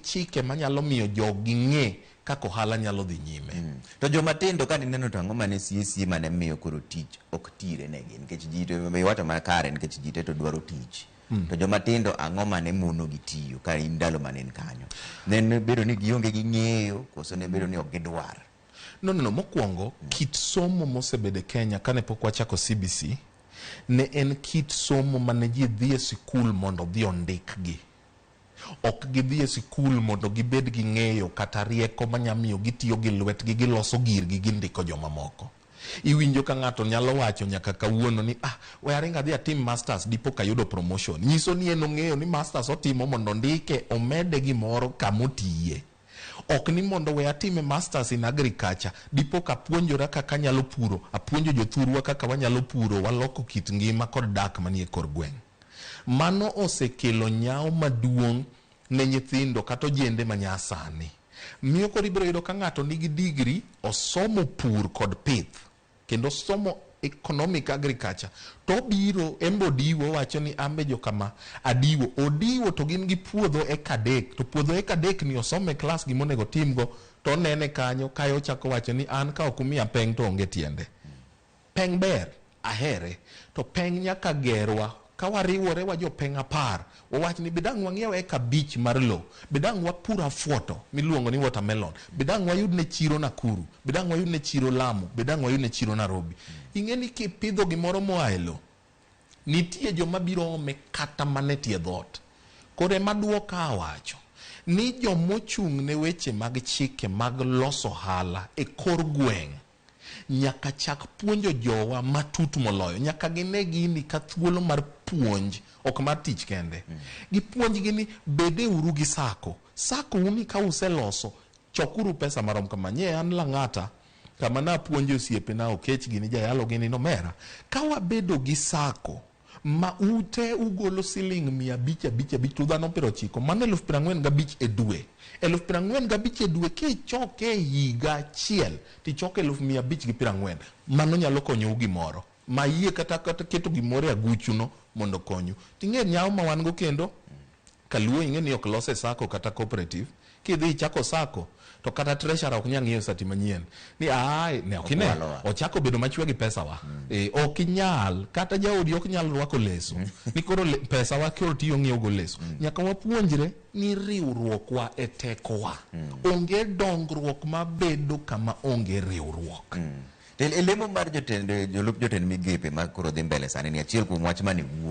chike manyalo miyo jogi ng'e kaka ohala nyalo dhi nyime. To joma tindo ka nineno to ang'o mane sie sie mane miyo koro tich ok tire negi nikech ji to iwacho mana kare nikech ji te to dwaro tich. To joma tindo ang'o mane mono gi tiyo ka in ndalo mane in kanyo? Ne en bedo ni gionge gi ng'eyo koso ne bedo ni ok gidwar? No, no, no. Mokwongo, kit somo mosebedo e Kenya kane pok wachako CBC, ne en kit somo mane ji dhi e sikul mondo odhi ondikgi. Ok gidhi e sikul mondo gibed gi ng'eyo kata rieko manya miyo gitiyo gi lwetgi, giloso girgi, gindiko jomamoko. Iwinjo ka ng'ato nyalo wacho nyaka kawuono ni ah, we aring adhi atim masters dipo kayudo promotion. Nyiso ni en ong'eyo ni masters otimo mondo ondike omede gimoro kamotiye. Ok ni mondo we atime masters in agriculture dipo kapuonjora kaka anyalo puro, apuonjo jothurwa kaka wanyalo puro, waloko kit ngima kod dak manie kor gweng'. Mano osekelo nyawo maduong' ne nyithindo kata ojende manyasani. Miyo koro ibiro yudo ka ng'ato nigi degree, osomo pur kod pith, kendo osomo economic agriculture, to obiro en be odiwo, owacho ni an be jokama adiwo. Odiwo to gin gi puodho eka 3, to puodho eka 3 ni osome klas gimonego otimgo, to onene kanyo kae ochako wacho ni an ka ok umiya peng to onge tiende. Peng ber, ahere, to peng nyaka gerwa. Ka wariwore wa jopeng 10, wawach ni bidang' wang'iew eka 5 mar lo, bidang' wapur afuoto miluongo ni watermelon, bidang' wayud ne chiro Nakuru, bidang' wayud ne chiro Lamu, bidang' wayud ne chiro Nairobi. Ing'e ni kipidho gimoro moa e lo, nitie joma biro ome kata mana e tie dhoot. Koro ema duoka awacho ni jomochung' ne weche mag chike mag loso ohala e kor gweng' nyaka chak puonjo jowa matut moloyo. Nyaka gine gini ka thuolo mar puonj, ok mar tich kende. Gipuonjgi ni bede uru gi sako. Sako uni ka useloso, chokuru pesa marom kama. Nye an Lang'ata, kama napuonjo osiepena Okech gini, Jayalo gini, nomera. Ka wabedo gi sako, ma ute ugolo siling 500 5 5 to dhano 90, mano 45,000 e dwe. 45,000 e dwe kichoke e higa achiel, tichoko 540,000. Mano nyalo konyou gimoro. Ma yie kata keto gimoro e aguchuno mondo okonyu. Ting'e nyawo ma wan go kendo, kaluo ing'e ni ok los e sako kata cooperative. Kidhi ichako sako, to kata treasurer ok nyal ng'iyo sati manyien. Ni aai, ne ok ine, ochako bedo machwe gi pesa wa. Ok inyal, kata jaodi ok nyal rwako leso. Ni koro pesa wa koro tiyo ng'iewo go leso. Nyaka wapuonjre ni riwruok wa e tekowa. Onge dongruok mabedo kama onge riwruok. E lemo mar jotend, jolup jotend migepe ma koro dhi mbele sani ni achiel kuom wach mane wuok.